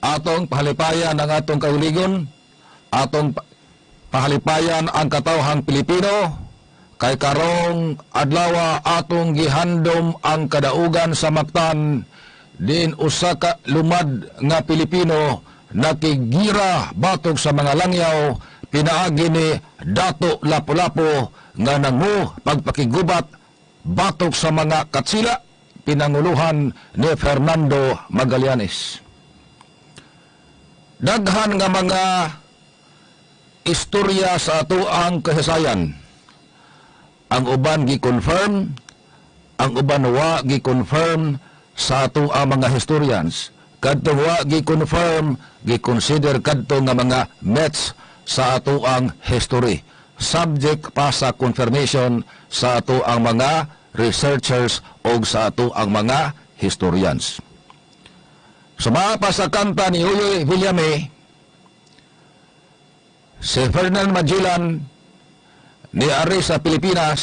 Atong pahalipayan ang atong kaugalingon, atong pahalipayan ang katawhang Pilipino, kay karong adlaw atong gihandom ang kadaugan sa Mactan din usa ka lumad nga Pilipino nakigira batok sa mga langyaw pinaagi ni Dato Lapu-Lapu nga nangu pagpakigubat batok sa mga katsila pinanguluhan ni Fernando Magallanes. Daghan nga mga istorya sa atoang kasaysayan. Ang uban gi-confirm, ang uban wa gi-confirm sa atoang mga historians. Kadtong wa gi-confirm, gi-consider kadto nga mga myths sa atoang history. Subject pa sa confirmation sa atoang mga researchers o sa atoang mga historians. Suma pa sa kanta ni Uyoy Villame, si Ferdinand Magellan ni ari sa Pilipinas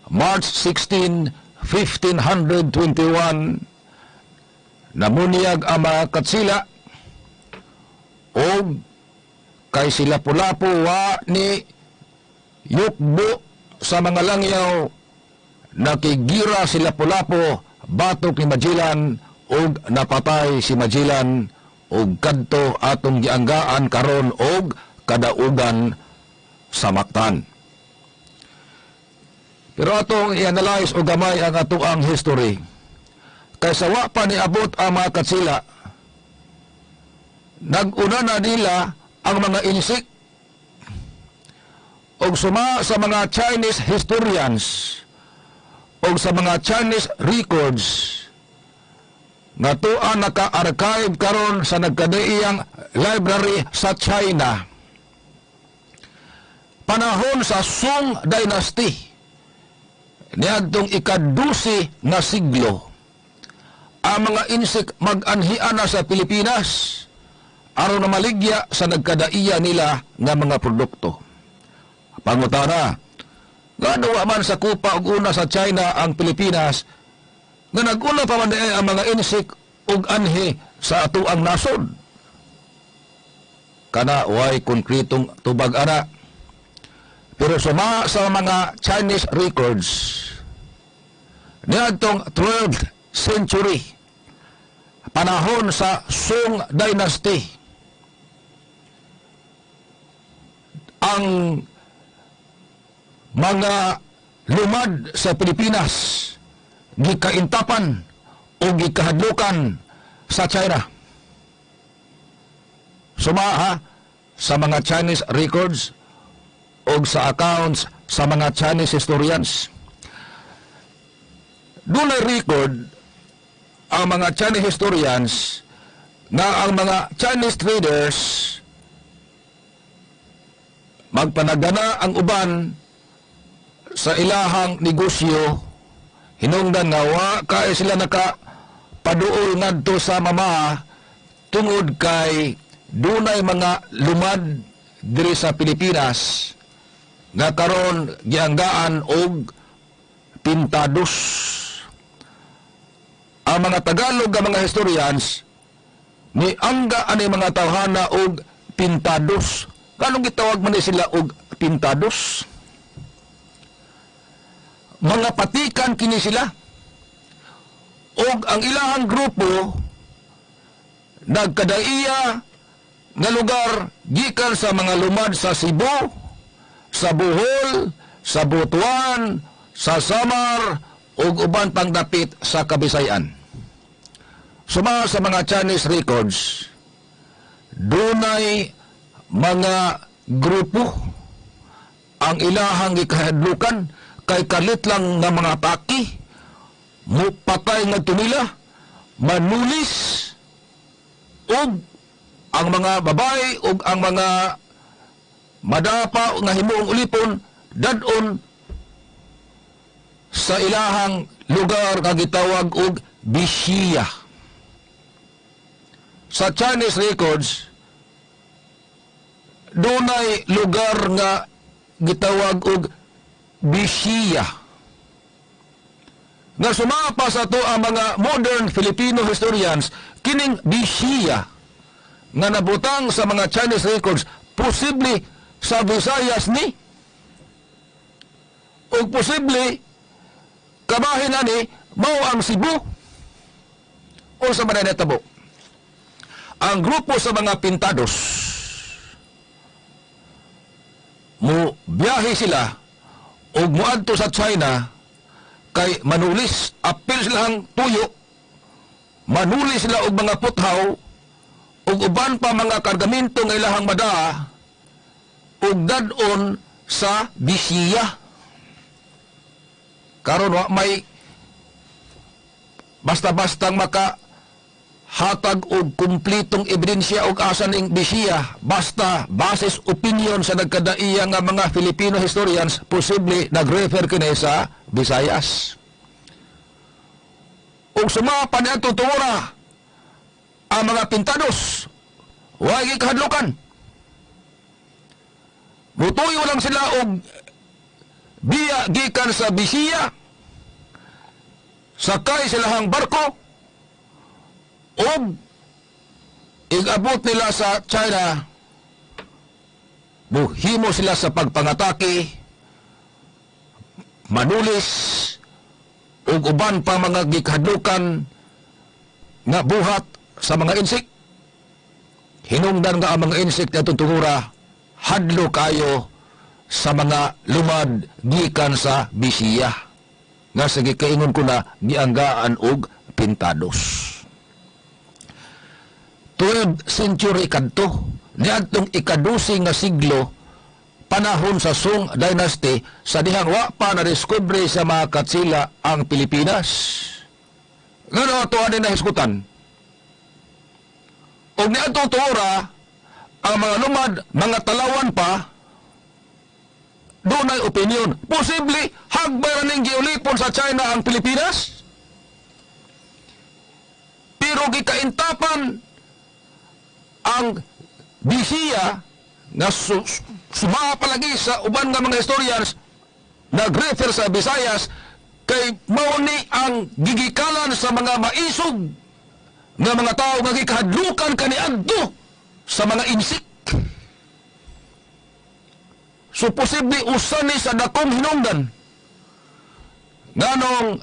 March 16, 1521. Namunyag ang mga katsila og kay si Lapu-Lapu wa ni yukbo sa mga langyaw, nakigira si Lapu-Lapu batok ni Magellan ug napatay si Magellan ug kadto atong gianggaan karon og kadaugan sa Mactan. Pero atong i-analyze og gamay ang atoang history. Kay sa wa pa niabot ang mga katsila, nag-una na nila ang mga insect. Og suma sa mga Chinese historians og sa mga Chinese records nga tuwa naka-archive karon sa nagkadaiyang library sa China, panahon sa Song Dynasty niadtong ika-12 nga siglo, ang mga insect mag-anhian na sa Pilipinas aron na maligya sa nagkadaiya nila nga mga produkto. Pangutana, ngano wa man sa kupa og una sa China ang Pilipinas nga nag-una pa man diay ang mga insect og anhi sa atoang nasod? Kana way konkretong tubag ana. Pero suma sa mga Chinese records niadtong 12th century, panahon sa Song Dynasty, ang mga lumad sa Pilipinas gikaintapan o gikahadlukan sa China. Suma ha sa mga Chinese records o sa accounts sa mga Chinese historians. Dunay record ang mga Chinese historians nga ang mga Chinese traders magpanagana ang uban sa ilahang negosyo hinungdan nga wa kay sila naka paduol ngadto sa mama tungod kay dunay mga lumad diri sa Pilipinas nga karon gianggaan og pintados. Ang mga Tagalog nga mga historians ni angga ani mga tawhana og pintados. Kanong gitawag man ni sila og pintados? Mga patikan kini sila. Og ang ilahang grupo nagkadaiya nga lugar gikan sa mga lumad sa Cebu, sa Bohol, sa Butuan, sa Samar ug uban pang dapit sa Kabisayan. Suma sa mga Chinese records, dunay mga grupo ang ilahang gikahadlukan kay kalit lang nga mga paki mupatay ngadto nila, manulis ug ang mga babae ug ang mga madapa nga himuong ulipon dad-on sa ilahang lugar nga gitawag og Bisiya. Sa Chinese records, dunay lugar nga gitawag og Bisiya. Nga sumapa sa ato ang mga modern Filipino historians, kining Bisiya nga nabutang sa mga Chinese records, posible sa Visayas ni ug posible kabahin ani mao ang Cebu. O sa man natabo, ang grupo sa mga Pintados, mo biyahe sila ug moadto sa China kay manulis, apil sila ang tuyo, manulis sila og mga puthaw ug uban pa mga kargamento nga ilahang madaa ug dad-on sa Bisiya. Karon wa may basta-bastang maka hatag og kumplitong ebidensya og asa ning Bisiya. Basta basis opinion sa nagkadaiya nga mga Filipino historians, posible nag-refer kini sa Visayas. Ug suma pa niadtong tungura, ang mga Pintados way gikahadlukan. Mutuyo lang sila og biya gikan sa Bisiya, sakay silahang barko og igabot nila sa China, muhimo sila sa pagpangatake, manulis ug uban pa mga gikahadlukan nga buhat sa mga insik. Hinungdan nga ang mga insik atong tungura hadlo kayo sa mga lumad gikan sa Bisiya nga sa gikaingon ko na gianggaan og Pintados. 12th century kadto, niadtong ikadusi nga siglo, panahon sa Song Dynasty, sa dihang wa pa na-discover sa mga Katsila ang Pilipinas. Ngano ato ani nahisgutan? Og niadtong tuora, ang mga lumad, mga talawan pa, dunay opinion. Posible, hagbay ra ning giulipon sa China ang Pilipinas? Pero gikaintapan ang Bisiya nga sumaa palagi sa uban nga mga historians nag-refer sa Visayas kay mao ni ang gigikanan sa mga maisog nga mga tao nga gikahadlukan kaniadto sa mga insik. So posible usa ni sa dakong hinungdan nganong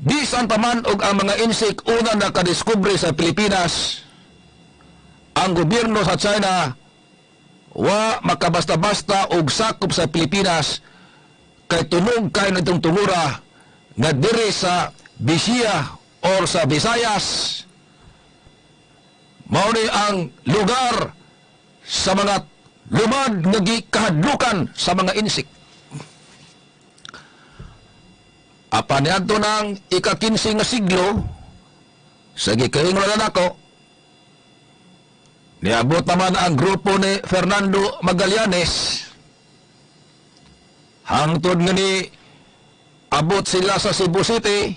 bisan pa man og ang mga insik una nakadiskubre sa Pilipinas, ang gobyerno sa China wa makabasta-basta og sakop sa Pilipinas kay tunog kay nitong tungura nga diri sa Bisiya or sa Visayas mao ni ang lugar sa mga lumad nga gikahadlukan sa mga insik. Apan niadto ng ika-15 nga siglo, sa gikaingon na nako, niabot naman ang grupo ni Fernando Magallanes. Hangtod nga ni abot sila sa Cebu City,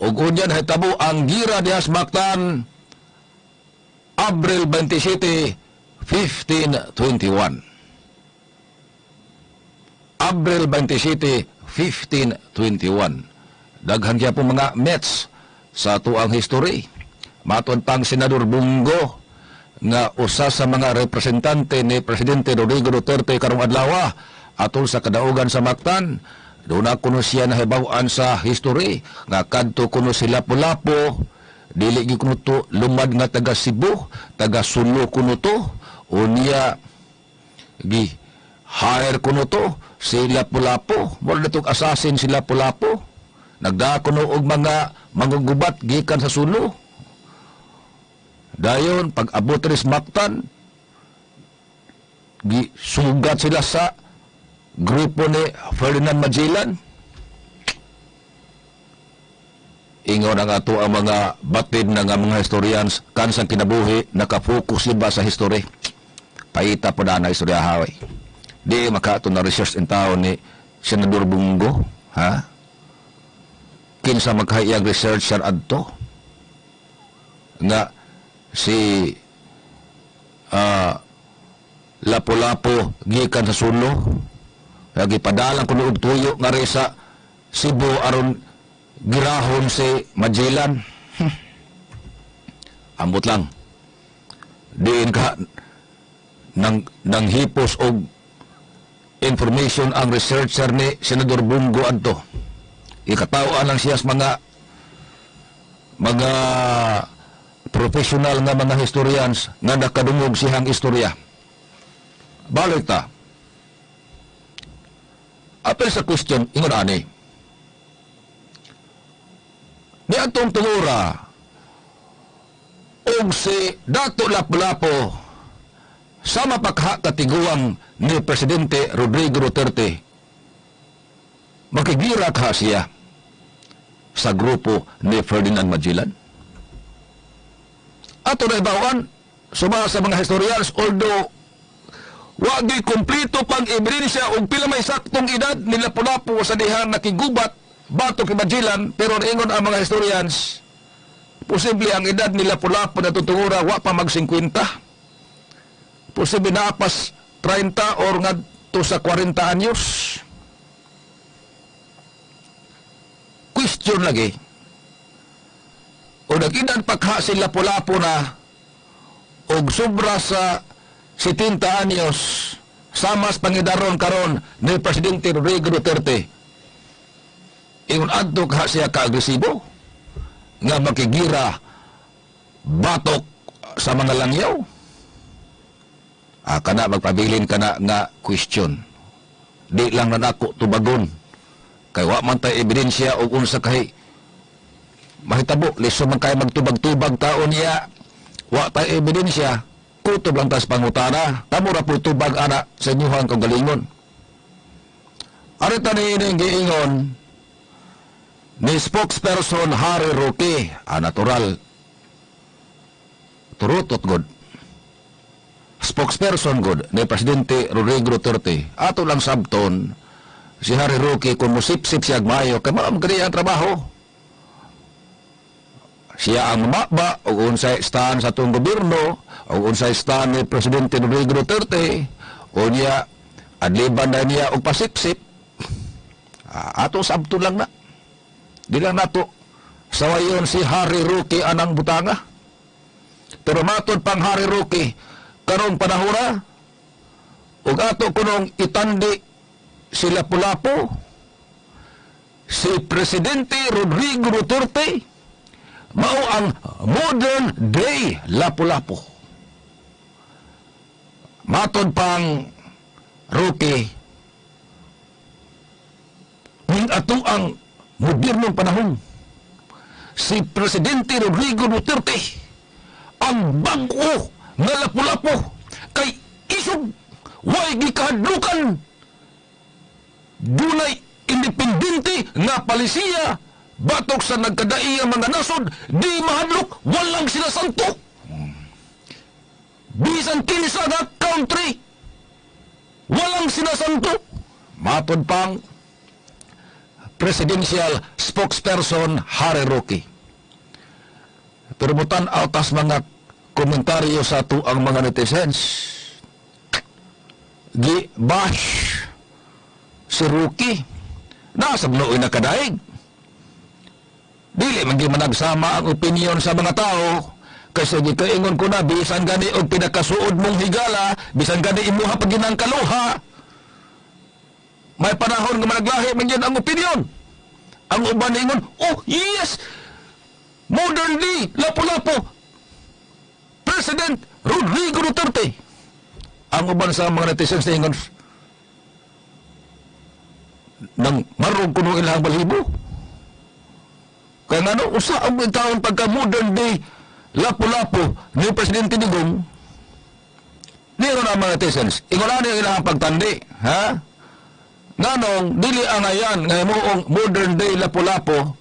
ug unyan hitabo ang gira diha sa Mactan, Abril 27, 1521. Abril 27, 1521. Daghan kaya po mga Mets sa tuang history. Maton pang Senador Bunggo nga usa sa mga representante ni Presidente Rodrigo Duterte karong adlaw atol sa kadaugan sa Mactan. Doon na kuno siya nahibaw-an sa history nga kadto kuno sila Lapu-Lapu, dili gyud kuno to lumad nga taga Cebu, taga Sulu kuno to. Unya gi hire kuno to si Lapu-Lapu, mura na tong assassin si Lapu-Lapu. Nagda kuno og mga mangugubat gikan sa Sulu. Dayon pag abot ris Mactan, gi sugat sila sa grupo ni Ferdinand Magellan. Ingon ang ato ang mga batid na nga mga historians kansang kinabuhi nakapokus ba sa history. Paita po na na istorya haway. Di makato na research in taon ni Senador Bunggo, ha? Kinsa magkahiyang researcher adto nga si Lapu-Lapu gikan sa Sulu, lagi padalang kuno og tuyo nga sa Cebu aron girahon si Magellan. Ambot lang. Diin ka nang hipos og information ang researcher ni Senador Bong Go adto. Ikatawaan lang siya sa mga professional nga mga historians nga nakadungog siyang istorya. Balik ta. Apil sa question, ingon ani. Ni atong tungura og si Dato Lapu-Lapu sama pa kaha katiguang ni Presidente Rodrigo Duterte, makigira ka siya sa grupo ni Ferdinand Magellan? Ato na ibawan suma sa mga historians, although wagi kompleto pang ebidensya og pila may saktong edad ni Lapu-Lapu sa dihang nakigubat batok ni Magellan, pero ingon ang mga historians, posible ang edad ni Lapu-Lapu na tutungura wa pa mag 50, posible naa pas 30 or ngadto sa 40 anyos. Question lagi, o nag-edad pa ka si Lapu-Lapu na og sobra sa 70 anyos, samas pangidaron karon ni Presidente Rodrigo Duterte, ingon adto ka siya ka-agresibo nga makigira batok sa mga langyaw? Kana magpabilin kana nga question, di lang na nako tubagon kay wa man tay ebidensya og unsa kahi mahitabo. Liso man kay magtubag-tubag taon niya, wa tay ebidensya, kutob lang tas pangutana. Kamo ra po tubag ana sa inyuhang kaugalingon. Arita ni ining giingon ni spokesperson Harry Roque, natural turutot god spokesperson god ni Presidente Rodrigo Duterte. Ato lang sabton si Harry Roque kung musipsip siya mayo kay mao man ang trabaho. Siya ang mamaba og unsay stand sa atong gobyerno o unsay stand ni Presidente Rodrigo Duterte o niya adliban na niya og pasipsip. Ato sabton lang na, di lang nato sawayon si Harry Roque anang butanga. Pero matod pang Harry Roque, karong panahora ug ato kunong itandi si Lapu-Lapu, si Presidente Rodrigo Duterte mao ang modern day Lapu-Lapu. Matod pang Roque, ning ato ang modernong panahon, si Presidente Rodrigo Duterte ang bag-o nga Lapu-Lapu kay isog way gikahadlukan, dunay independente nga palisiya batok sa nagkadaiya mga nasod, di mahadlok, walang sinasanto bisan kinsa nga country, walang sinasanto. Matod pang presidential spokesperson Harry Roque. Pero mutan-aw tas mga komentaryo sa ang mga netizens, gi bash si Roque. Nasa nooy nakadaig, dili man gyud managsama ang opinion sa mga tao kasi gikaingon ko na, bisan gani og pinakasuod mong higala, bisan gani imuha paginang kaluha, may panahon nga managlahi man gyud ang opinion. Ang uban ingon, "Oh yes, modern day Lapu-Lapu, President Rodrigo Duterte." Ang uban sa mga netizens ingon, nang marog kuno ilang balhibo. Kaya nga no, usa ang taon pagka modern day Lapu-Lapu ni Presidente Digong? Niyo na mga netizens, ingon na ilang pagtandi, ha? Nganong dili angayan nga moong modern day Lapu-Lapu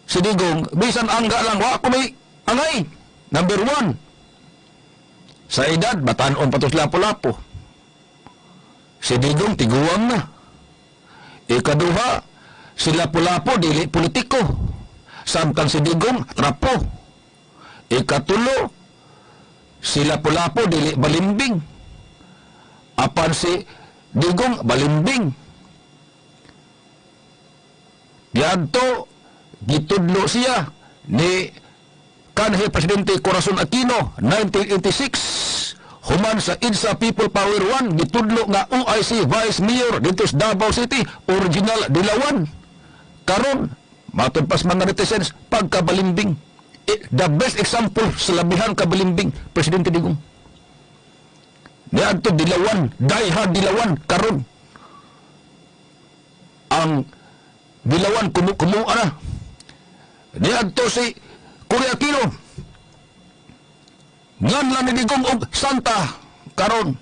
si Digong, bisan angga lang wa ko may angay. Number 1, sa edad, batan-on pa to si Lapu-Lapu. Si Digong tiguang na. Ikaduha, si Lapu-Lapu dili politiko, samtang si Digong trapo. Ikatulo, si Lapu-Lapu dili balimbing, apan si Digong balimbing. Diadto gitudlo siya ni Kanhi Presidente Corazon Aquino, 1986, human sa EDSA People Power 1, gitudlo nga OIC Vice Mayor dito sa Davao City, original Dilawan. Karon, matod pas mga netizens, pagkabalimbing. Eh, the best example sa labihan kabalimbing, Presidente Digong. Niadto Dilawan, die hard Dilawan, karon. Ang Dilawan kumu-kumu na. Niadto si Cory Aquino. Nganlan ni Digong og Santa karon.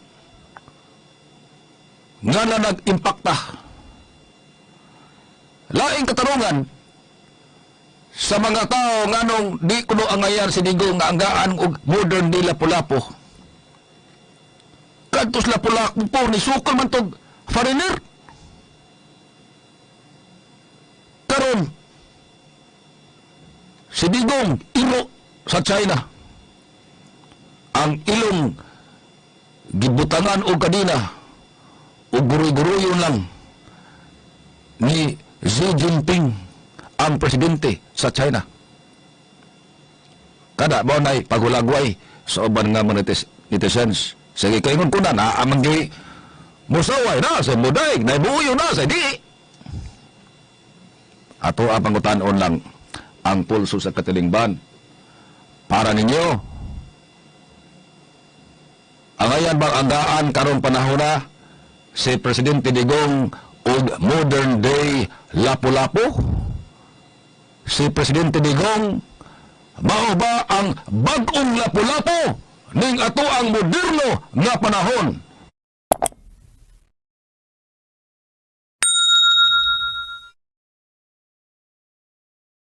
Nganlan nag-impakta. Laing katarungan sa mga tao, nganong di kuno angayan si Digong nga anggaan og modern day Lapu-Lapu? Kadtos Lapu-Lapu po ni sukol man tog foreigner. Karon si Digong iro sa China. Ang ilong gibutangan og kadina ug guruy-guruyon lang ni Xi Jinping, ang presidente sa China. Kada mo nay paghulagway sa uban nga mga netizens. Sige, kaingon ko na na amang gi musaway na sa mudaig na buyo na sa di. Ato ang pangutanon lang ang pulso sa katilingban. Para ninyo, angayan bang anggaan karon panahon na si Presidente Digong og modern day Lapu-Lapu? Si Presidente Digong mao ba ang bag-ong Lapu-Lapu ning ato ang moderno nga panahon?